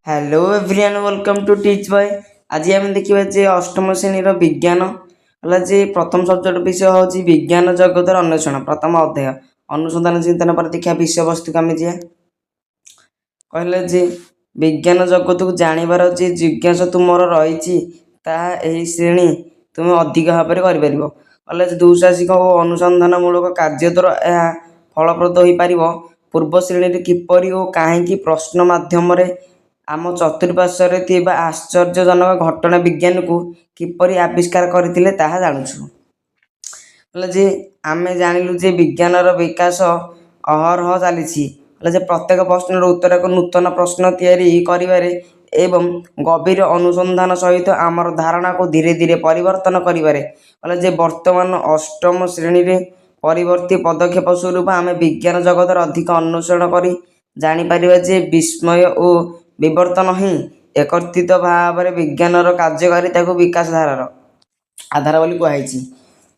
Hello everyone, welcome to Teach Boy. ଆଜି ଆମେ ଦେଖିବା ଯେ ଅଷ୍ଟମ ଶ୍ରେଣୀର ବିଜ୍ଞାନ ହେଲା ଯେ ପ୍ରଥମ ସବଜେକ୍ଟ ବିଷୟ ହେଉଛି ବିଜ୍ଞାନ ଜଗତର ଅନ୍ୱେଷଣ, ପ୍ରଥମ ଅଧ୍ୟାୟ ଅନୁସନ୍ଧାନ ଚିନ୍ତନ ପରେ ଦେଖିବା ବିଷୟବସ୍ତୁକୁ ଆମେ ଯିବା। କହିଲେ ଯେ ବିଜ୍ଞାନ ଜଗତକୁ ଜାଣିବାର ଯେ ଜିଜ୍ଞାସା ତୁମର ରହିଛି, ତାହା ଏହି ଶ୍ରେଣୀ ତୁମେ ଅଧିକ ଭାବରେ କରିପାରିବ। କହିଲେ ଯେ ଦୁଃସାହସିକ ଓ ଅନୁସନ୍ଧାନମୂଳକ କାର୍ଯ୍ୟ ଦ୍ୱାରା ଏହା ଫଳପ୍ରଦ ହୋଇପାରିବ। ପୂର୍ବ ଶ୍ରେଣୀରେ କିପରି ଓ କାହିଁକି ପ୍ରଶ୍ନ ମାଧ୍ୟମରେ ଆମ ଚତୁଃପାର୍ଶ୍ୱରେ ଥିବା ଆଶ୍ଚର୍ଯ୍ୟଜନକ ଘଟଣା ବିଜ୍ଞାନକୁ କିପରି ଆବିଷ୍କାର କରିଥିଲେ, ତାହା ଜାଣୁଛୁ। କହିଲେ ଯେ ଆମେ ଜାଣିଲୁ ଯେ ବିଜ୍ଞାନର ବିକାଶ ଅହରହ ଚାଲିଛି। କହିଲେ ଯେ ପ୍ରତ୍ୟେକ ପ୍ରଶ୍ନର ଉତ୍ତର ଏକ ନୂତନ ପ୍ରଶ୍ନ ତିଆରି କରିବାରେ ଏବଂ ଗଭୀର ଅନୁସନ୍ଧାନ ସହିତ ଆମର ଧାରଣାକୁ ଧୀରେ ଧୀରେ ପରିବର୍ତ୍ତନ କରିବାରେ। କହିଲେ ଯେ ବର୍ତ୍ତମାନ ଅଷ୍ଟମ ଶ୍ରେଣୀରେ ପରବର୍ତ୍ତୀ ପଦକ୍ଷେପ ସ୍ୱରୂପ ଆମେ ବିଜ୍ଞାନ ଜଗତର ଅଧିକ ଅନ୍ୱେଷଣ କରି ଜାଣିପାରିବା ଯେ ବିସ୍ମୟ ଓ ବିବର୍ତ୍ତନ ହିଁ ଏକତ୍ରିତ ଭାବରେ ବିଜ୍ଞାନର କାର୍ଯ୍ୟକାରିତାକୁ ବିକାଶ ଧାରାର ଆଧାର ବୋଲି କୁହାଯାଇଛି।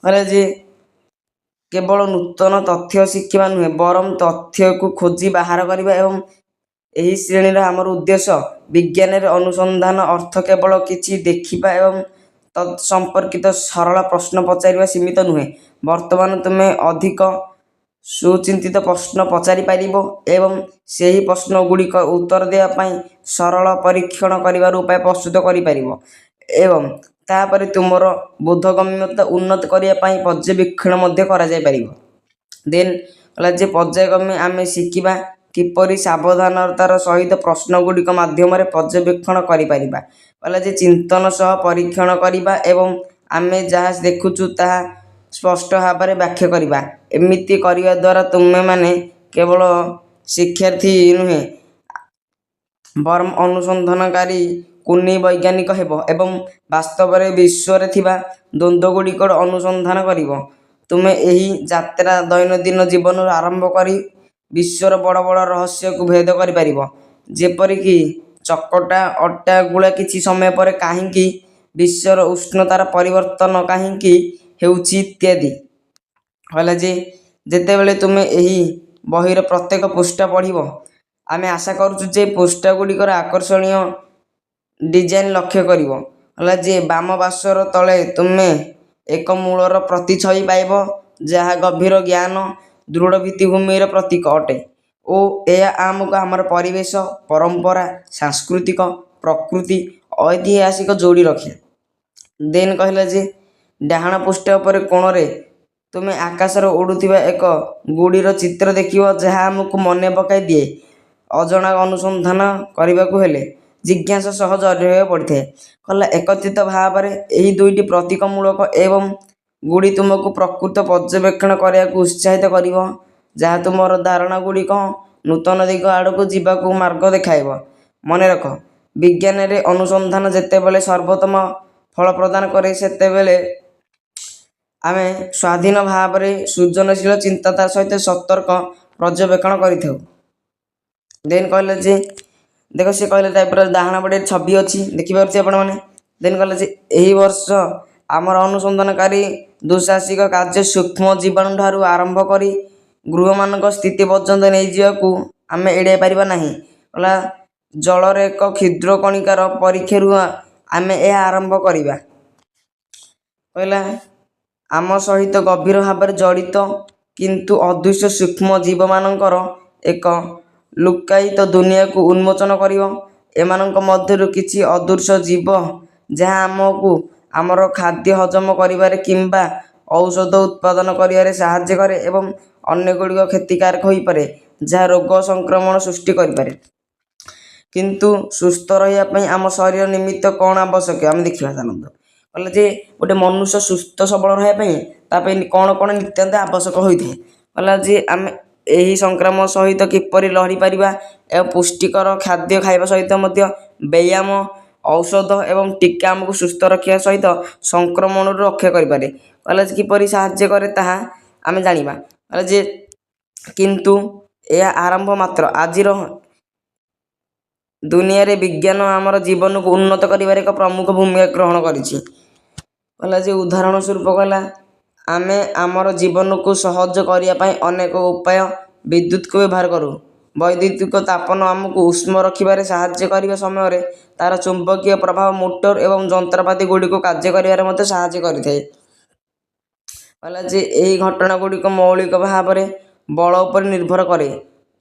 କହିଲେ ଯେ କେବଳ ନୂତନ ତଥ୍ୟ ଶିଖିବା ନୁହେଁ, ବରଂ ତଥ୍ୟକୁ ଖୋଜି ବାହାର କରିବା ଏବଂ ଏହି ଶ୍ରେଣୀର ଆମର ଉଦ୍ଦେଶ୍ୟ। ବିଜ୍ଞାନରେ ଅନୁସନ୍ଧାନ ଅର୍ଥ କେବଳ କିଛି ଦେଖିବା ଏବଂ ତତ୍ ସମ୍ପର୍କିତ ସରଳ ପ୍ରଶ୍ନ ପଚାରିବା ସୀମିତ ନୁହେଁ। ବର୍ତ୍ତମାନ ତୁମେ ଅଧିକ ସୁଚିନ୍ତିତ ପ୍ରଶ୍ନ ପଚାରିପାରିବ ଏବଂ ସେହି ପ୍ରଶ୍ନଗୁଡ଼ିକର ଉତ୍ତର ଦେବା ପାଇଁ ସରଳ ପରୀକ୍ଷଣ କରିବାର ଉପାୟ ପ୍ରସ୍ତୁତ କରିପାରିବ ଏବଂ ତାପରେ ତୁମର ବୋଧଗମ୍ୟତା ଉନ୍ନତ କରିବା ପାଇଁ ପର୍ଯ୍ୟବେକ୍ଷଣ ମଧ୍ୟ କରାଯାଇପାରିବ। ଦେନ୍ ହେଲା ଯେ ପର୍ଯ୍ୟାୟକ୍ରମେ ଆମେ ଶିଖିବା କିପରି ସାବଧାନତାର ସହିତ ପ୍ରଶ୍ନଗୁଡ଼ିକ ମାଧ୍ୟମରେ ପର୍ଯ୍ୟବେକ୍ଷଣ କରିପାରିବା। କହିଲା ଯେ ଚିନ୍ତନ ସହ ପରୀକ୍ଷଣ କରିବା ଏବଂ ଆମେ ଯାହା ଦେଖୁଛୁ ତାହା ସ୍ପଷ୍ଟ ଭାବରେ ବ୍ୟାଖ୍ୟା କରିବା। ଏମିତି କରିବା ଦ୍ୱାରା ତୁମେମାନେ କେବଳ ଶିକ୍ଷାର୍ଥୀ ନୁହେଁ, ବରଂ ଅନୁସନ୍ଧାନକାରୀ କୁନି ବୈଜ୍ଞାନିକ ହେବ ଏବଂ ବାସ୍ତବରେ ବିଶ୍ୱରେ ଥିବା ଦ୍ୱନ୍ଦ୍ୱଗୁଡ଼ିକର ଅନୁସନ୍ଧାନ କରିବ। ତୁମେ ଏହି ଯାତ୍ରା ଦୈନନ୍ଦିନ ଜୀବନରୁ ଆରମ୍ଭ କରି ବିଶ୍ୱର ବଡ଼ ବଡ଼ ରହସ୍ୟକୁ ଭେଦ କରିପାରିବ, ଯେପରିକି ଚକଟା ଅଟା ଗୁଳା କିଛି ସମୟ ପରେ କାହିଁକି ବିଶ୍ୱର ଉଷ୍ଣତାର ପରିବର୍ତ୍ତନ କାହିଁକି ହେଉଛି ଇତ୍ୟାଦି। କହିଲା ଯେ ଯେତେବେଳେ ତୁମେ ଏହି ବହିର ପ୍ରତ୍ୟେକ ପୃଷ୍ଠା ପଢ଼ିବ, ଆମେ ଆଶା କରୁଛୁ ଯେ ପୃଷ୍ଠାଗୁଡ଼ିକର ଆକର୍ଷଣୀୟ ଡିଜାଇନ୍ ଲକ୍ଷ୍ୟ କରିବ। ହେଲା ଯେ ବାମ ପାର୍ଶ୍ୱର ତଳେ ତୁମେ ଏକ ମୂଳର ପ୍ରତିଛବି ପାଇବ, ଯାହା ଗଭୀର ଜ୍ଞାନ, ଦୃଢ଼ ଭିତ୍ତିଭୂମିର ପ୍ରତୀକ ଅଟେ ଓ ଏହା ଆମକୁ ଆମର ପରିବେଶ, ପରମ୍ପରା, ସାଂସ୍କୃତିକ, ପ୍ରକୃତି, ଐତିହାସିକ ଯୋଡ଼ି ରଖେ। ଦେନ୍ କହିଲା ଯେ ଡାହାଣ ପୃଷ୍ଠା ଉପରେ କୋଣରେ ତୁମେ ଆକାଶରେ ଉଡ଼ୁଥିବା ଏକ ଗୁଡ଼ିର ଚିତ୍ର ଦେଖିବ, ଯାହା ଆମକୁ ମନେ ପକାଇ ଦିଏ ଅଜଣା ଅନୁସନ୍ଧାନ କରିବାକୁ ହେଲେ ଜିଜ୍ଞାସା ସହ ଜଡ଼ି ରହିବାକୁ ପଡ଼ିଥାଏ। କହିଲା ଏକତ୍ରିତ ଭାବରେ ଏହି ଦୁଇଟି ପ୍ରତୀକମୂଳକ ଏବଂ ଗୁଡ଼ି ତୁମକୁ ପ୍ରକୃତ ପର୍ଯ୍ୟବେକ୍ଷଣ କରିବାକୁ ଉତ୍ସାହିତ କରିବ, ଯାହା ତୁମର ଧାରଣାଗୁଡ଼ିକ ନୂତନ ଦିଗ ଆଡ଼କୁ ଯିବାକୁ ମାର୍ଗ ଦେଖାଇବ। ମନେ ରଖ, ବିଜ୍ଞାନରେ ଅନୁସନ୍ଧାନ ଯେତେବେଳେ ସର୍ବୋତ୍ତମ ଫଳ ପ୍ରଦାନ କରେ, ସେତେବେଳେ ଆମେ ସ୍ୱାଧୀନ ଭାବରେ ସୃଜନଶୀଳ ଚିନ୍ତାଧାରା ସହିତ ସତର୍କ ପର୍ଯ୍ୟବେକ୍ଷଣ କରିଥାଉ। ଦେନ୍ କହିଲେ ଯେ ଦେଖ, ସେ କହିଲେ ଟାଇପ୍ର ଡାହାଣ ପଟେ ଛବି ଅଛି, ଦେଖିପାରୁଥିବେ ଆପଣମାନେ। ଦେନ୍ କହିଲେ ଯେ ଏହି ବର୍ଷ ଆମର ଅନୁସନ୍ଧାନକାରୀ ଦୁଃସାହସିକ କାର୍ଯ୍ୟ ସୂକ୍ଷ୍ମ ଜୀବାଣୁ ଠାରୁ ଆରମ୍ଭ କରି ଗ୍ରହମାନଙ୍କ ସ୍ଥିତି ପର୍ଯ୍ୟନ୍ତ ନେଇଯିବାକୁ ଆମେ ଏଡ଼ାଇ ପାରିବା ନାହିଁ। କହିଲା ଜଳର ଏକ କ୍ଷୁଦ୍ର କଣିକାର ପରୀକ୍ଷାରୁ ଆମେ ଏହା ଆରମ୍ଭ କରିବା। କହିଲା ଆମ ସହିତ ଗଭୀର ଭାବରେ ଜଡ଼ିତ କିନ୍ତୁ ଅଦୃଶ୍ୟ ସୂକ୍ଷ୍ମ ଜୀବମାନଙ୍କର ଏକ ଲୁକ୍କାୟିତ ଦୁନିଆକୁ ଉନ୍ମୋଚନ କରିବ। ଏମାନଙ୍କ ମଧ୍ୟରୁ କିଛି ଅଦୃଶ୍ୟ ଜୀବ ଯାହା ଆମକୁ ଆମର ଖାଦ୍ୟ ହଜମ କରିବାରେ କିମ୍ବା ଔଷଧ ଉତ୍ପାଦନ କରିବାରେ ସାହାଯ୍ୟ କରେ ଏବଂ ଅନ୍ୟଗୁଡ଼ିକ କ୍ଷତିକାରକ ହୋଇପାରେ, ଯାହା ରୋଗ ସଂକ୍ରମଣ ସୃଷ୍ଟି କରିପାରେ। କିନ୍ତୁ ସୁସ୍ଥ ରହିବା ପାଇଁ ଆମ ଶରୀର ନିମିତ୍ତ କ'ଣ ଆବଶ୍ୟକ, ଆମେ ଦେଖିବା ଚାଲନ୍ତୁ। କହିଲେ ଯେ ଗୋଟେ ମନୁଷ୍ୟ ସୁସ୍ଥ ସବଳ ରହିବା ପାଇଁ ତା ପାଇଁ କ'ଣ କ'ଣ ନିତ୍ୟାନ୍ତ ଆବଶ୍ୟକ ହୋଇଥାଏ। କହିଲା ଯେ ଆମେ ଏହି ସଂକ୍ରମଣ ସହିତ କିପରି ଲଢ଼ିପାରିବା ଏବଂ ପୁଷ୍ଟିକର ଖାଦ୍ୟ ଖାଇବା ସହିତ ମଧ୍ୟ ବ୍ୟାୟାମ, ଔଷଧ ଏବଂ ଟୀକା ଆମକୁ ସୁସ୍ଥ ରଖିବା ସହିତ ସଂକ୍ରମଣରୁ ରକ୍ଷା କରିପାରେ। କହିଲା ଯେ କିପରି ସାହାଯ୍ୟ କରେ, ତାହା ଆମେ ଜାଣିବା। କହିଲା ଯେ କିନ୍ତୁ ଏହା ଆରମ୍ଭ ମାତ୍ର। ଆଜିର ଦୁନିଆରେ ବିଜ୍ଞାନ ଆମର ଜୀବନକୁ ଉନ୍ନତ କରିବାରେ ଏକ ପ୍ରମୁଖ ଭୂମିକା ଗ୍ରହଣ କରିଛି। କହିଲା ଯେ ଉଦାହରଣ ସ୍ୱରୂପ, କହିଲା ଆମେ ଆମର ଜୀବନକୁ ସହଜ କରିବା ପାଇଁ ଅନେକ ଉପାୟ ବିଦ୍ୟୁତକୁ ବ୍ୟବହାର କରୁ। ବୈଦ୍ୟୁତିକ ତାପନ ଆମକୁ ଉଷ୍ମ ରଖିବାରେ ସାହାଯ୍ୟ କରିବା ସମୟରେ ତା'ର ଚୁମ୍ବକୀୟ ପ୍ରଭାବ ମୋଟର ଏବଂ ଯନ୍ତ୍ରପାତି ଗୁଡ଼ିକୁ କାର୍ଯ୍ୟ କରିବାରେ ମଧ୍ୟ ସାହାଯ୍ୟ କରିଥାଏ। କହିଲା ଯେ ଏହି ଘଟଣା ଗୁଡ଼ିକ ମୌଳିକ ଭାବରେ ବଳ ଉପରେ ନିର୍ଭର କରେ।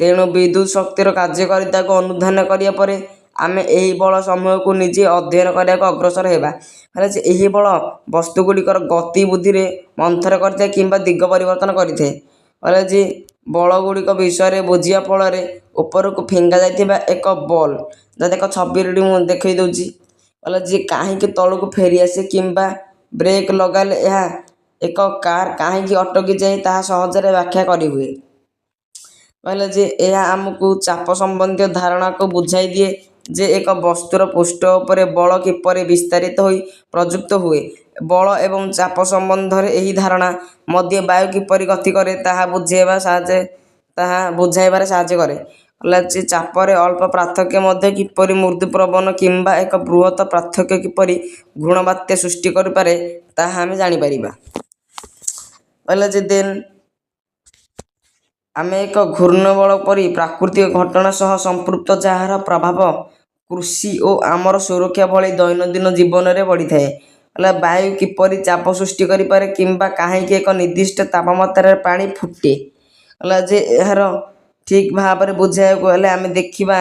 ତେଣୁ ବିଦ୍ୟୁତ ଶକ୍ତିର କାର୍ଯ୍ୟକାରିତାକୁ ଅନୁଧ୍ୟାନ କରିବା ପରେ ଆମେ ଏହି ବଳ ସମୂହକୁ ନିଜେ ଅଧ୍ୟୟନ କରିବାକୁ ଅଗ୍ରସର ହେବା। କହିଲା ଯେ ଏହି ବଳ ବସ୍ତୁ ଗୁଡ଼ିକର ଗତି ବୁଦ୍ଧିରେ ମନ୍ଥର କରିଥାଏ କିମ୍ବା ଦିଗ ପରିବର୍ତ୍ତନ କରିଥାଏ। କହିଲା ଯେ ବଳ ଗୁଡ଼ିକ ବିଷୟରେ ବୁଝିବା ଫଳରେ ଉପରକୁ ଫିଙ୍ଗା ଯାଇଥିବା ଏକ ବଲ୍, ଯାହା ଏକ ଛବିରେ ମୁଁ ଦେଖାଇ ଦେଉଛି, କହିଲା ଯେ କାହିଁକି ତଳକୁ ଫେରିଆସେ କିମ୍ବା ବ୍ରେକ୍ ଲଗାଇଲେ ଏହା ଏକ କାର୍ କାହିଁକି ଅଟକି ଯାଏ ତାହା ସହଜରେ ବ୍ୟାଖ୍ୟା କରିହୁଏ। କହିଲା ଯେ ଏହା ଆମକୁ ଚାପ ସମ୍ବନ୍ଧୀୟ ଧାରଣାକୁ ବୁଝାଇ ଦିଏ ଯେ ଏକ ବସ୍ତୁର ପୃଷ୍ଠ ଉପରେ ବଳ କିପରି ବିସ୍ତାରିତ ହୋଇ ପ୍ରଯୁକ୍ତ ହୁଏ। ବଳ ଏବଂ ଚାପ ସମ୍ବନ୍ଧରେ ଏହି ଧାରଣା ମଧ୍ୟ ବାୟୁ କିପରି ଗତି କରେ ତାହା ବୁଝାଇବା ସାହାଯ୍ୟ ତାହା ବୁଝାଇବାରେ ସାହାଯ୍ୟ କରେ। କହିଲା ଯେ ଚାପରେ ଅଳ୍ପ ପାର୍ଥକ୍ୟ ମଧ୍ୟ କିପରି ମୃଦୁ ପବନ କିମ୍ବା ଏକ ବୃହତ ପାର୍ଥକ୍ୟ କିପରି ଘୂର୍ଣ୍ଣବାତ୍ୟା ସୃଷ୍ଟି କରିପାରେ ତାହା ଆମେ ଜାଣିପାରିବା। କହିଲା ଯେ ଦେନ୍ ଆମେ ଏକ ଘୂର୍ଣ୍ଣବଳ ପରି ପ୍ରାକୃତିକ ଘଟଣା ସହ ସମ୍ପୃକ୍ତ, ଯାହାର ପ୍ରଭାବ କୃଷି ଓ ଆମର ସୁରକ୍ଷା ଭଳି ଦୈନନ୍ଦିନ ଜୀବନରେ ପଡ଼ିଥାଏ। କହିଲା ବାୟୁ କିପରି ଚାପ ସୃଷ୍ଟି କରିପାରେ କିମ୍ବା କାହିଁକି ଏକ ନିର୍ଦ୍ଦିଷ୍ଟ ତାପମାତ୍ରାରେ ପାଣି ଫୁଟେ, କହିଲା ଯେ ଏହାର ଠିକ୍ ଭାବରେ ବୁଝାଇବାକୁ ହେଲେ ଆମେ ଦେଖିବା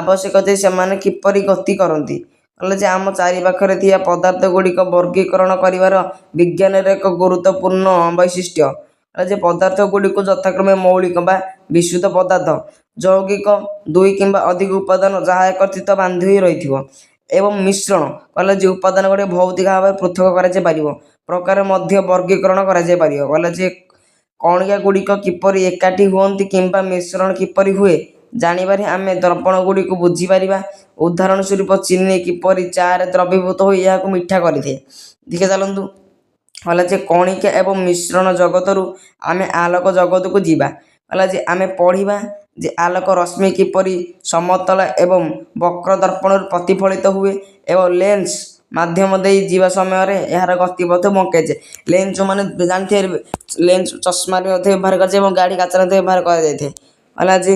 ଆବଶ୍ୟକ ଯେ ସେମାନେ କିପରି ଗତି କରନ୍ତି। କହିଲା ଯେ ଆମ ଚାରିପାଖରେ ଥିବା ପଦାର୍ଥ ଗୁଡ଼ିକ ବର୍ଗୀକରଣ କରିବାର ବିଜ୍ଞାନର ଏକ ଗୁରୁତ୍ୱପୂର୍ଣ୍ଣ ବୈଶିଷ୍ଟ୍ୟ। କହିଲା ଯେ ପଦାର୍ଥ ଗୁଡ଼ିକୁ ଯଥାକ୍ରମେ ମୌଳିକ ବା ବିଶୁଦ୍ଧ ପଦାର୍ଥ, ଯୌଗିକ, ଦୁଇ କିମ୍ବା ଅଧିକ ଉପାଦାନ ଯାହା ଏକତ୍ରିତ ବାନ୍ଧି ହୋଇ ରହିଥିବ, ଏବଂ ମିଶ୍ରଣ, କହିଲା ଯେ ଉପାଦାନ ଗୁଡ଼ିକ ଭୌତିକ ଭାବରେ ପୃଥକ କରାଯାଇପାରିବ, ପ୍ରକାର ମଧ୍ୟ ବର୍ଗୀକରଣ କରାଯାଇପାରିବ। କହିଲା ଯେ କଣିକା ଗୁଡ଼ିକ କିପରି ଏକାଠି ହୁଅନ୍ତି କିମ୍ବା ମିଶ୍ରଣ କିପରି ହୁଏ ଜାଣିବାରେ ଆମେ ଦ୍ରବଣ ଗୁଡ଼ିକୁ ବୁଝିପାରିବା। ଉଦାହରଣ ସ୍ୱରୂପ, ଚିନି କିପରି ଚାରେ ଦ୍ରବୀଭୂତ ହୋଇ ଏହାକୁ ମିଠା କରିଥାଏ। ଦେଖିବା ଚାଲନ୍ତୁ। କହିଲା ଯେ କଣିକା ଏବଂ ମିଶ୍ରଣ ଜଗତରୁ ଆମେ ଆଲୋକ ଜଗତକୁ ଯିବା। କହିଲା ଯେ ଆମେ ପଢ଼ିବା ଯେ ଆଲୋକ ରଶ୍ମି କିପରି ସମତଳ ଏବଂ ବକ୍ର ଦର୍ପଣରୁ ପ୍ରତିଫଳିତ ହୁଏ ଏବଂ ଲେନ୍ସ ମାଧ୍ୟମ ଦେଇ ଯିବା ସମୟରେ ଏହାର ଗତିପଥ ବଙ୍କାଇଯାଏ। ଲେନ୍ସ ଯେଉଁମାନେ ଜାଣିଥିବେ, ଲେନ୍ସ ଚଷମାରେ ମଧ୍ୟ ବ୍ୟବହାର କରାଯାଏ ଏବଂ ଗାଡ଼ି କାଚରେ ମଧ୍ୟ ବ୍ୟବହାର କରାଯାଇଥାଏ। କହିଲା ଯେ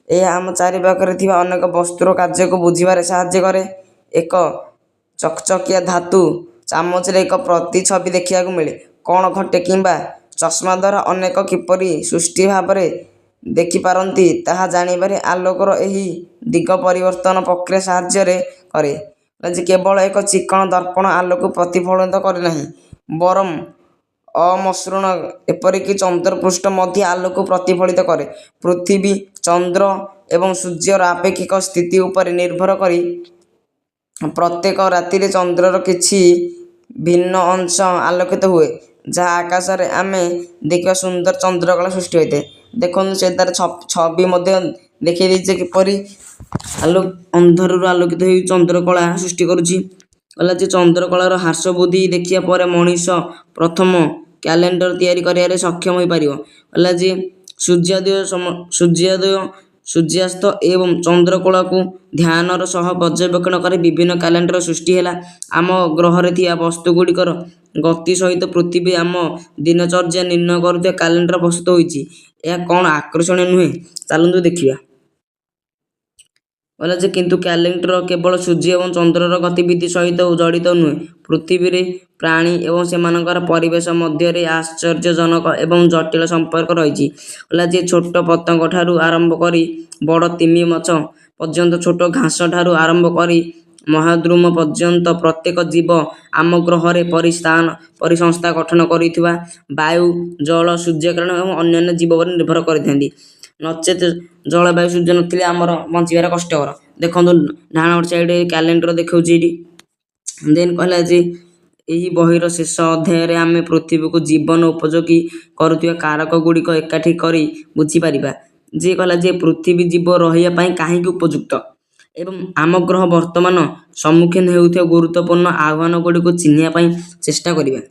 ଏହା ଆମ ଚାରିପାଖରେ ଥିବା ଅନେକ ବସ୍ତୁର କାର୍ଯ୍ୟକୁ ବୁଝିବାରେ ସାହାଯ୍ୟ କରେ। ଏକ ଚକଚକିଆ ଧାତୁ ଚାମଚରେ ଏକ ପ୍ରତିଛବି ଦେଖିବାକୁ ମିଳେ କ'ଣ ଘଟେ କିମ୍ବା ଚଷମା ଦ୍ୱାରା ଅନେକ କିପରି ସୃଷ୍ଟି ଭାବରେ ଦେଖିପାରନ୍ତି ତାହା ଜାଣିବାରେ ଆଲୋକର ଏହି ଦିଗ ପରିବର୍ତ୍ତନ ପ୍ରକ୍ରିୟା ସାହାଯ୍ୟରେ କରେ। ଯେ କେବଳ ଏକ ଚିକ୍କଣ ଦର୍ପଣ ଆଲୋକକୁ ପ୍ରତିଫଳିତ କରେ ନାହିଁ, ବରଂ ଅମସୃଣ, ଏପରିକି ଚନ୍ଦ୍ରପୃଷ୍ଠ ମଧ୍ୟ ଆଲୋକକୁ ପ୍ରତିଫଳିତ କରେ। ପୃଥିବୀ, ଚନ୍ଦ୍ର ଏବଂ ସୂର୍ଯ୍ୟର ଆପେକ୍ଷିକ ସ୍ଥିତି ଉପରେ ନିର୍ଭର କରି ପ୍ରତ୍ୟେକ ରାତିରେ ଚନ୍ଦ୍ରର କିଛି ଭିନ୍ନ ଅଂଶ ଆଲୋକିତ ହୁଏ, ଯାହା ଆକାଶରେ ଆମେ ଦେଖିବା ସୁନ୍ଦର ଚନ୍ଦ୍ରକଳା ସୃଷ୍ଟି ହୋଇଥାଏ। ଦେଖନ୍ତୁ, ସେ ତାର ଛବି ମଧ୍ୟ ଦେଖେଇ ଦେଇଛି କିପରି ଆଲୋକ ଅନ୍ଧାରରୁ ଆଲୋକିତ ହୋଇ ଚନ୍ଦ୍ରକଳା ସୃଷ୍ଟି କରୁଛି। କହିଲା ଯେ ଚନ୍ଦ୍ରକଳାର ହ୍ରାସ ବୃଦ୍ଧି ଦେଖିବା ପରେ ମଣିଷ ପ୍ରଥମ କ୍ୟାଲେଣ୍ଡର ତିଆରି କରିବାରେ ସକ୍ଷମ ହୋଇପାରିବ। କହିଲା ଯେ ସୂର୍ଯ୍ୟୋଦୟ, ସୂର୍ଯ୍ୟାସ୍ତ ଏବଂ ଚନ୍ଦ୍ରକଳାକୁ ଧ୍ୟାନର ସହ ପର୍ଯ୍ୟବେକ୍ଷଣ କରି ବିଭିନ୍ନ କ୍ୟାଲେଣ୍ଡର ସୃଷ୍ଟି ହେଲା। ଆମ ଗ୍ରହରେ ଥିବା ବସ୍ତୁ ଗୁଡ଼ିକର ଗତି ସହିତ ପୃଥିବୀ ଆମ ଦିନଚର୍ଯ୍ୟା ନିର୍ଣ୍ଣୟ କରୁଥିବା କ୍ୟାଲେଣ୍ଡର ପ୍ରସ୍ତୁତ ହୋଇଛି। ଏହା କ'ଣ ଆକର୍ଷଣୀୟ ନୁହେଁ? ଚାଲନ୍ତୁ ଦେଖିବା। କହିଲା ଯେ କିନ୍ତୁ କ୍ୟାଲେଣ୍ଡର କେବଳ ସୂର୍ଯ୍ୟ ଏବଂ ଚନ୍ଦ୍ରର ଗତିବିଧି ସହିତ ଜଡ଼ିତ ନୁହେଁ। ପୃଥିବୀରେ ପ୍ରାଣୀ ଏବଂ ସେମାନଙ୍କର ପରିବେଶ ମଧ୍ୟରେ ଆଶ୍ଚର୍ଯ୍ୟଜନକ ଏବଂ ଜଟିଳ ସମ୍ପର୍କ ରହିଛି। କହିଲା ଯେ ଛୋଟ ପତଙ୍ଗଠାରୁ ଆରମ୍ଭ କରି ବଡ଼ ତିମି ମାଛ ପର୍ଯ୍ୟନ୍ତ, ଛୋଟ ଘାସଠାରୁ ଆରମ୍ଭ କରି ମହାଦ୍ରୁମ ପର୍ଯ୍ୟନ୍ତ, ପ୍ରତ୍ୟେକ ଜୀବ ଆମ ଗ୍ରହରେ ପରିସଂସ୍ଥା ଗଠନ କରୁଥିବା ବାୟୁ, ଜଳ, ସୂର୍ଯ୍ୟକିରଣ ଏବଂ ଅନ୍ୟାନ୍ୟ ଜୀବ ଉପରେ ନିର୍ଭର କରିଥାନ୍ତି। ନଚେତ ଜଳବାୟୁ, ସୂର୍ଯ୍ୟ ନଥିଲେ ଆମର ବଞ୍ଚିବାର କଷ୍ଟକର। ଦେଖନ୍ତୁ, ଡାହାଣ ସାଇଡ଼୍ କ୍ୟାଲେଣ୍ଡର ଦେଖାଉଛି ଏଇଠି। ଦେନ୍ କହିଲା ଯେ ଏହି ବହିର ଶେଷ ଅଧ୍ୟାୟରେ ଆମେ ପୃଥିବୀକୁ ଜୀବନ ଉପଯୋଗୀ କରୁଥିବା କାରକ ଗୁଡ଼ିକ ଏକାଠି କରି ବୁଝିପାରିବା ଯେ, କହିଲା ଯେ ପୃଥିବୀ ଜୀବ ରହିବା ପାଇଁ କାହିଁକି ଉପଯୁକ୍ତ ଏବଂ ଆମ ଗ୍ରହ ବର୍ତ୍ତମାନ ସମ୍ମୁଖୀନ ହେଉଥିବା ଗୁରୁତ୍ୱପୂର୍ଣ୍ଣ ଆହ୍ୱାନ ଗୁଡ଼ିକୁ ଚିହ୍ନିବା ପାଇଁ ଚେଷ୍ଟା କରିବା।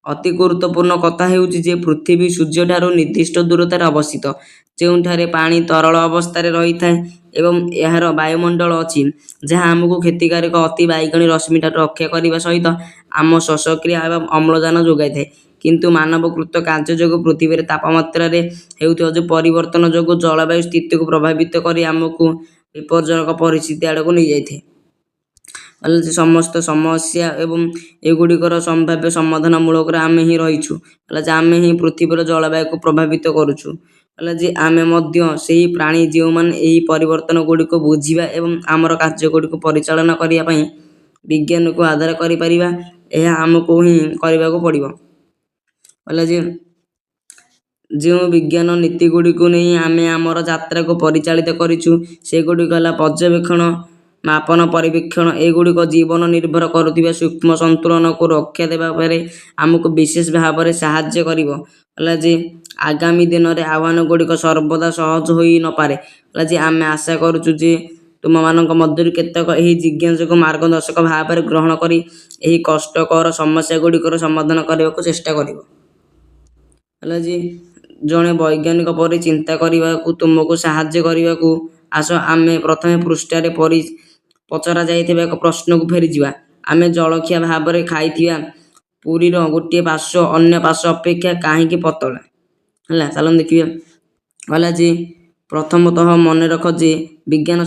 ଅତି ଗୁରୁତ୍ୱପୂର୍ଣ୍ଣ କଥା ହେଉଛି ଯେ ପୃଥିବୀ ସୂର୍ଯ୍ୟଠାରୁ ନିର୍ଦ୍ଦିଷ୍ଟ ଦୂରତାରେ ଅବସ୍ଥିତ, ଯେଉଁଠାରେ ପାଣି ତରଳ ଅବସ୍ଥାରେ ରହିଥାଏ ଏବଂ ଏହାର ବାୟୁମଣ୍ଡଳ ଅଛି ଯାହା ଆମକୁ କ୍ଷତିକାରକ ଅତିବାଇଗଣୀ ରଶ୍ମିଠାରୁ ରକ୍ଷା କରିବା ସହିତ ଆମ ଶ୍ୱାସକ୍ରିୟା ଏବଂ ଅମ୍ଳଜାନ ଯୋଗାଇଥାଏ। କିନ୍ତୁ ମାନବକୃତ କାର୍ଯ୍ୟ ଯୋଗୁଁ ପୃଥିବୀରେ ତାପମାତ୍ରାରେ ହେଉଥିବା ଯେଉଁ ପରିବର୍ତ୍ତନ ଯୋଗୁଁ ଜଳବାୟୁ ସ୍ଥିତିକୁ ପ୍ରଭାବିତ କରି ଆମକୁ ବିପଜ୍ଜନକ ପରିସ୍ଥିତି ଆଡ଼କୁ ନେଇଯାଇଥାଏ। ହେଲା ଯେ ସମସ୍ତ ସମସ୍ୟା ଏବଂ ଏଗୁଡ଼ିକର ସମ୍ଭାବ୍ୟ ସମାଧାନ ମୂଳକରେ ଆମେ ହିଁ ରହିଛୁ। ହେଲା ଯେ ଆମେ ହିଁ ପୃଥିବୀର ଜଳବାୟୁକୁ ପ୍ରଭାବିତ କରୁଛୁ। ହେଲା ଯେ ଆମେ ମଧ୍ୟ ସେହି ପ୍ରାଣୀ ଯେଉଁମାନେ ଏହି ପରିବର୍ତ୍ତନ ଗୁଡ଼ିକୁ ବୁଝିବା ଏବଂ ଆମର କାର୍ଯ୍ୟଗୁଡ଼ିକୁ ପରିଚାଳନା କରିବା ପାଇଁ ବିଜ୍ଞାନକୁ ଆଧାର କରିପାରିବା। ଏହା ଆମକୁ ହିଁ କରିବାକୁ ପଡ଼ିବ। ହେଲା ଯେ ଯେଉଁ ବିଜ୍ଞାନ ନୀତିଗୁଡ଼ିକୁ ନେଇ ଆମେ ଆମର ଯାତ୍ରାକୁ ପରିଚାଳିତ କରିଛୁ, ସେଗୁଡ଼ିକ ହେଲା ପର୍ଯ୍ୟବେକ୍ଷଣ, ମାପନ, ପରୀକ୍ଷଣ। ଏଗୁଡ଼ିକ ଜୀବନ ନିର୍ଭର କରୁଥିବା ସୂକ୍ଷ୍ମ ସନ୍ତୁଳନକୁ ରକ୍ଷା ଦେବାରେ ଆମକୁ ବିଶେଷ ଭାବରେ ସାହାଯ୍ୟ କରିବ। ହେଲା ଯେ ଆଗାମୀ ଦିନରେ ଆହ୍ୱାନଗୁଡ଼ିକ ସର୍ବଦା ସହଜ ହୋଇନପାରେ। ହେଲା ଯେ ଆମେ ଆଶା କରୁଛୁ ଯେ ତୁମମାନଙ୍କ ମଧ୍ୟରୁ କେତେକ ଏହି ଜିଜ୍ଞାସାକୁ ମାର୍ଗଦର୍ଶକ ଭାବରେ ଗ୍ରହଣ କରି ଏହି କଷ୍ଟକର ସମସ୍ୟାଗୁଡ଼ିକର ସମାଧାନ କରିବାକୁ ଚେଷ୍ଟା କରିବ। ହେଲା ଯେ ଜଣେ ବୈଜ୍ଞାନିକ ପରି ଚିନ୍ତା କରିବାକୁ ତୁମକୁ ସାହାଯ୍ୟ କରିବାକୁ, ଆସ ଆମେ ପ୍ରଥମ ପୃଷ୍ଠାରେ ପଚରାଯାଇଥିବା ଏକ ପ୍ରଶ୍ନକୁ ଫେରିଯିବା। ଆମେ ଜଳଖିଆ ଭାବରେ ଖାଇଥିବା ପୁରିର ଗୋଟିଏ ପାର୍ଶ୍ୱ ଅନ୍ୟ ପାର୍ଶ୍ୱ ଅପେକ୍ଷା କାହିଁକି ପତଳା? ହେଲା, ଚାଲନ୍ତୁ ଦେଖିବା। କହିଲା ଯେ ପ୍ରଥମତଃ, ମନେରଖ ଯେ ବିଜ୍ଞାନ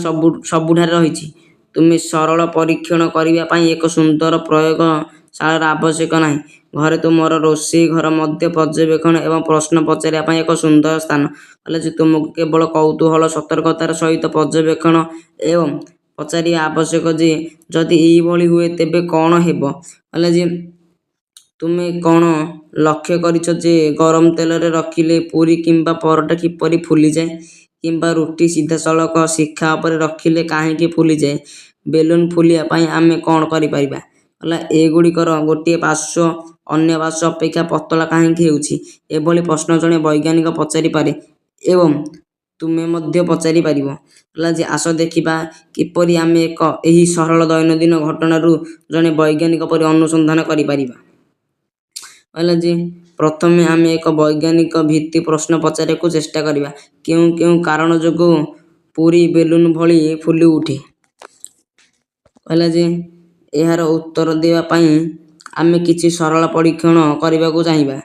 ସବୁଠାରେ ରହିଛି। ତୁମେ ସରଳ ପରୀକ୍ଷଣ କରିବା ପାଇଁ ଏକ ସୁନ୍ଦର ପ୍ରୟୋଗଶାଳାର ଆବଶ୍ୟକ ନାହିଁ। ଘରେ ତୁମର ରୋଷେଇ ଘର ମଧ୍ୟ ପର୍ଯ୍ୟବେକ୍ଷଣ ଏବଂ ପ୍ରଶ୍ନ ପଚାରିବା ପାଇଁ ଏକ ସୁନ୍ଦର ସ୍ଥାନ। କହିଲା ଯେ ତୁମକୁ କେବଳ କୌତୂହଳ, ସତର୍କତାର ସହିତ ପର୍ଯ୍ୟବେକ୍ଷଣ ଏବଂ ପଚାରିବା ଆବଶ୍ୟକ ଯେ ଯଦି ଏହିଭଳି ହୁଏ ତେବେ କ'ଣ ହେବ? କହିଲା ଯେ ତୁମେ କ'ଣ ଲକ୍ଷ୍ୟ କରିଛ ଯେ ଗରମ ତେଲରେ ରଖିଲେ ପୁରି କିମ୍ବା ପରଟା କିପରି ଫୁଲିଯାଏ, କିମ୍ବା ରୁଟି ସିଧାସଳଖ ଶିଖା ଉପରେ ରଖିଲେ କାହିଁକି ଫୁଲିଯାଏ? ବେଲୁନ୍ ଫୁଲିବା ପାଇଁ ଆମେ କ'ଣ କରିପାରିବା? କହିଲା, ଏଗୁଡ଼ିକର ଗୋଟିଏ ପାର୍ଶ୍ୱ ଅନ୍ୟ ପାର୍ଶ୍ୱ ଅପେକ୍ଷା ପତଳା କାହିଁକି ହେଉଛି? ଏଭଳି ପ୍ରଶ୍ନ ଜଣେ ବୈଜ୍ଞାନିକ ପଚାରିପାରେ ଏବଂ ତୁମେ ମଧ୍ୟ ପଚାରିପାରିବ। କହିଲା ଯେ ଆସ ଦେଖିବା କିପରି ଆମେ ଏକ ଏହି ସରଳ ଦୈନନ୍ଦିନ ଘଟଣାରୁ ଜଣେ ବୈଜ୍ଞାନିକ ପରି ଅନୁସନ୍ଧାନ କରିପାରିବା। କହିଲା ଯେ ପ୍ରଥମେ ଆମେ ଏକ ବୈଜ୍ଞାନିକ ଭିତ୍ତିକ ପ୍ରଶ୍ନ ପଚାରିବାକୁ ଚେଷ୍ଟା କରିବା। କେଉଁ କେଉଁ କାରଣ ଯୋଗୁଁ ପୁରି ବେଲୁନ୍ ଭଳି ଫୁଲିଉଠେ? କହିଲା ଯେ ଏହାର ଉତ୍ତର ଦେବା ପାଇଁ ଆମେ କିଛି ସରଳ ପରୀକ୍ଷଣ କରିବାକୁ ଚାହିଁବା।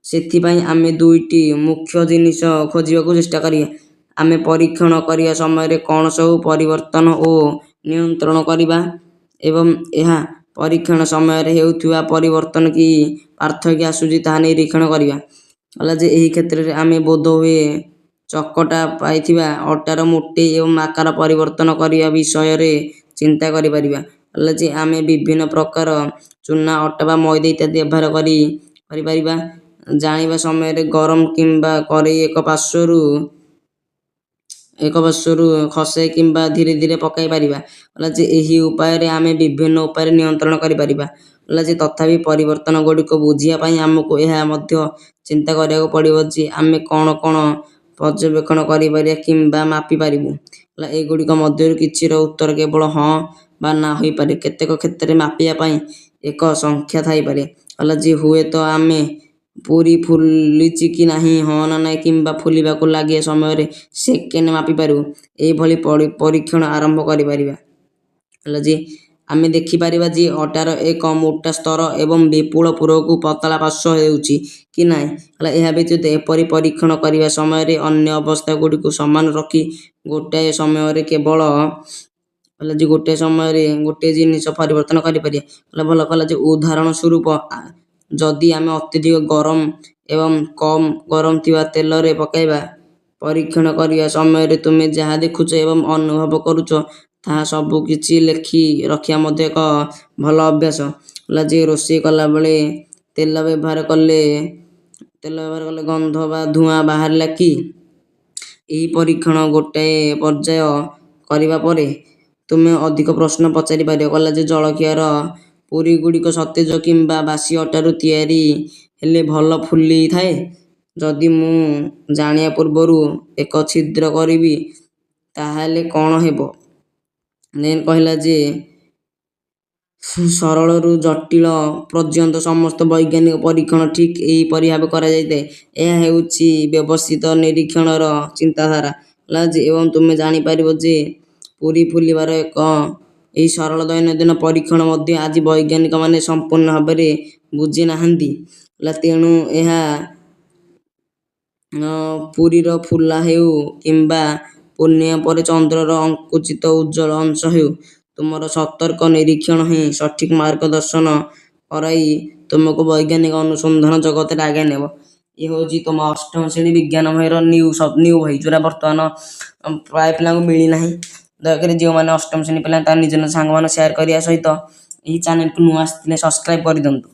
ସେଥିପାଇଁ ଆମେ ଦୁଇଟି ମୁଖ୍ୟ ଜିନିଷ ଖୋଜିବାକୁ ଚେଷ୍ଟା କରିବା। ଆମେ ପରୀକ୍ଷଣ କରିବା ସମୟରେ କ'ଣ ସବୁ ପରିବର୍ତ୍ତନ ଓ ନିୟନ୍ତ୍ରଣ କରିବା ଏବଂ ଏହା ପରୀକ୍ଷଣ ସମୟରେ ହେଉଥିବା ପରିବର୍ତ୍ତନରେ କି ପାର୍ଥକ୍ୟ ଆସୁଛି ତାହା ନିରୀକ୍ଷଣ କରିବା। କହିଲା ଯେ ଏହି କ୍ଷେତ୍ରରେ ଆମେ ବୋଧହୁଏ ଚକଟା ଯାଇଥିବା ଅଟାର ମୋଟେଇ ଏବଂ ଆକାର ପରିବର୍ତ୍ତନ କରିବା ବିଷୟରେ ଚିନ୍ତା କରିପାରିବା। କହିଲା ଯେ ଆମେ ବିଭିନ୍ନ ପ୍ରକାର ଚୁନା, ଅଟା ବା ମଇଦା ଇତ୍ୟାଦି ବ୍ୟବହାର କରିପାରିବା। ଜାଳିବା ସମୟରେ ଗରମ କିମ୍ବା କରେଇ ଏକ ପାର୍ଶ୍ୱରୁ ଖସାଇ କିମ୍ବା ଧୀରେ ଧୀରେ ପକାଇ ପାରିବା। କହିଲା ଯେ ଏହି ଉପାୟରେ ଆମେ ବିଭିନ୍ନ ଉପାୟରେ ନିୟନ୍ତ୍ରଣ କରିପାରିବା। କହିଲା ଯେ ତଥାପି, ପରିବର୍ତ୍ତନଗୁଡ଼ିକୁ ବୁଝିବା ପାଇଁ ଆମକୁ ଏହା ମଧ୍ୟ ଚିନ୍ତା କରିବାକୁ ପଡ଼ିବ ଯେ ଆମେ କ'ଣ କ'ଣ ପର୍ଯ୍ୟବେକ୍ଷଣ କରିପାରିବା କିମ୍ବା ମାପିପାରିବୁ। କହିଲା, ଏଗୁଡ଼ିକ ମଧ୍ୟରୁ କିଛିର ଉତ୍ତର କେବଳ ହଁ ବା ନା ହୋଇପାରେ। କେତେକ କ୍ଷେତ୍ରରେ ମାପିବା ପାଇଁ ଏକ ସଂଖ୍ୟା ଥାଇପାରେ। କହିଲା ଯେ ହୁଏତ ଆମେ ପୁରି ଫୁଲିଛି କି ନାହିଁ, ହଁ ନା, କିମ୍ବା ଫୁଲିବାକୁ ଲାଗିବା ସମୟର ସେକେଣ୍ଡ ମାପିପାରିବୁ। ଏହିଭଳି ପରୀକ୍ଷଣ ଆରମ୍ଭ କରିପାରିବା। କହିଲା ଯେ ଆମେ ଦେଖିପାରିବା ଯେ ଅଟାର ଏକ ମୋଟା ସ୍ତର ଏକ ବିପୁଳ ପୁରକୁ ପତଳା ପାର୍ଶ୍ୱ ଦେଉଛି କି ନାହିଁ। କହିଲା, ଏହା ବ୍ୟତୀତ, ଏପରି ପରୀକ୍ଷଣ କରିବା ସମୟରେ ଅନ୍ୟ ଅବସ୍ଥାଗୁଡ଼ିକୁ ସମାନ ରଖି ଗୋଟାଏ ସମୟରେ କେବଳ, କହିଲା ଯେ ଗୋଟିଏ ସମୟରେ ଗୋଟିଏ ଜିନିଷ ପରିବର୍ତ୍ତନ କରିପାରିବା। କହିଲା, ଭଲ। କହିଲା ଯେ ଉଦାହରଣ ସ୍ୱରୂପ, ଯଦି ଆମେ ଅତ୍ୟଧିକ ଗରମ ଏବଂ କମ୍ ଗରମ ଥିବା ତେଲରେ ପକାଇବା, ପରୀକ୍ଷଣ କରିବା ସମୟରେ ତୁମେ ଯାହା ଦେଖୁଛ ଏବଂ ଅନୁଭବ କରୁଛ ତାହା ସବୁକିଛି ଲେଖି ରଖିବା ମଧ୍ୟ ଏକ ଭଲ ଅଭ୍ୟାସ। କହିଲା ଯେ ରୋଷେଇ କଲାବେଳେ ତେଲ ବ୍ୟବହାର କଲେ ଗନ୍ଧ ବା ଧୂଆଁ ବାହାରିଲା କି? ଏହି ପରୀକ୍ଷଣ ଗୋଟାଏ ପର୍ଯ୍ୟାୟ କରିବା ପରେ, ତୁମେ ଅଧିକ ପ୍ରଶ୍ନ ପଚାରିପାରିବ। କହିଲା ଯେ ଜଳଖିଆର ପୁରିଗୁଡ଼ିକ ସତେଜ କିମ୍ବା ବାସି ଅଟାରୁ ତିଆରି ହେଲେ ଭଲ ଫୁଲିଥାଏ? ଯଦି ମୁଁ ଜାଳିବା ପୂର୍ବରୁ ଏକ ଛିଦ୍ର କରିବି ତାହେଲେ କ'ଣ ହେବ? ଦେନ୍ କହିଲା ଯେ ସରଳରୁ ଜଟିଳ ପର୍ଯ୍ୟନ୍ତ ସମସ୍ତ ବୈଜ୍ଞାନିକ ପରୀକ୍ଷଣ ଠିକ୍ ଏହିପରି ଭାବେ କରାଯାଇଥାଏ। ଏହା ହେଉଛି ବ୍ୟବସ୍ଥିତ ନିରୀକ୍ଷଣର ଚିନ୍ତାଧାରା। କହିଲା ଯେ ଏବଂ ତୁମେ ଜାଣିପାରିବ ଯେ ପୁରି ଫୁଲିବାର ଏହି ସରଳ ଦୈନନ୍ଦିନ ପରୀକ୍ଷଣ ମଧ୍ୟ ଆଜି ବୈଜ୍ଞାନିକମାନେ ସମ୍ପୂର୍ଣ୍ଣ ଭାବରେ ବୁଝିନାହାନ୍ତି। ହେଲା, ତେଣୁ ଏହା ପୁରୀର ଫୁଲା ହେଉ କିମ୍ବା ପୂର୍ଣ୍ଣିମା ପରେ ଚନ୍ଦ୍ରର ଅଙ୍କୁଚିତ ଉଜ୍ଜ୍ୱଳ ଅଂଶ ହେଉ, ତୁମର ସତର୍କ ନିରୀକ୍ଷଣ ହିଁ ସଠିକ୍ ମାର୍ଗଦର୍ଶନ କରାଇ ତୁମକୁ ବୈଜ୍ଞାନିକ ଅନୁସନ୍ଧାନ ଜଗତରେ ଆଗେଇ ନେବ। ଇଏ ହେଉଛି ତୁମ ଅଷ୍ଟମ ଶ୍ରେଣୀ ବିଜ୍ଞାନ ବହିର ନ୍ୟୁ ବହି, ଯେଉଁଟା ବର୍ତ୍ତମାନ ପ୍ରାୟ ପିଲାଙ୍କୁ ମିଳିନାହିଁ। ଦୟାକରି ଯେଉଁମାନେ ଅଷ୍ଟମ ଶ୍ରେଣୀ ପିଲା, ତା ନିଜ ନିଜ ସାଙ୍ଗମାନଙ୍କୁ ସେୟାର କରିବା ସହିତ ଏହି ଚ୍ୟାନେଲକୁ ନୂଆ ଆସିଥିଲେ ସବସ୍କ୍ରାଇବ୍ କରିଦିଅନ୍ତୁ।